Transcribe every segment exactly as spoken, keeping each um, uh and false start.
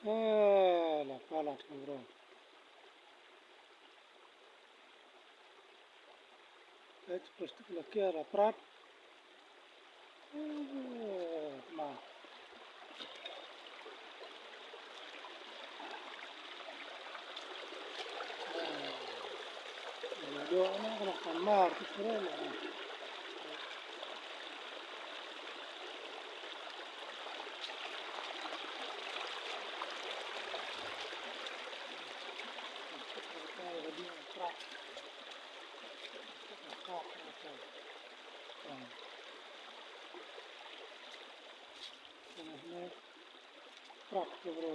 Eh, la palat ka bro. Plastik la kiar la prat. Eh, ma. Eh, dua anak kena kamar tu keren. Prak tu bro.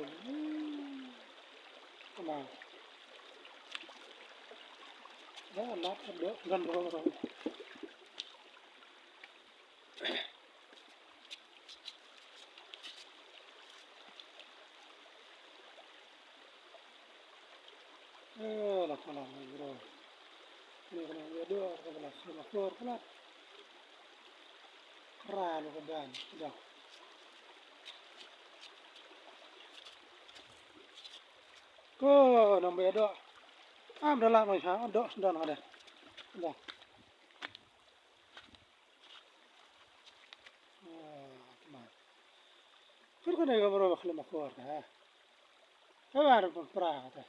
Kena. Dah lap dok gan bro. Eh, la kala bro. Ni kena dia dua, kena sima kor kena. Kra lo ka dan, dah. Ko nang be dok. Am dalam mai ha dok sendon ada. Dah. Ah, teman. Kor kena ga bro khlem akor ha. Sabar pun pra ta.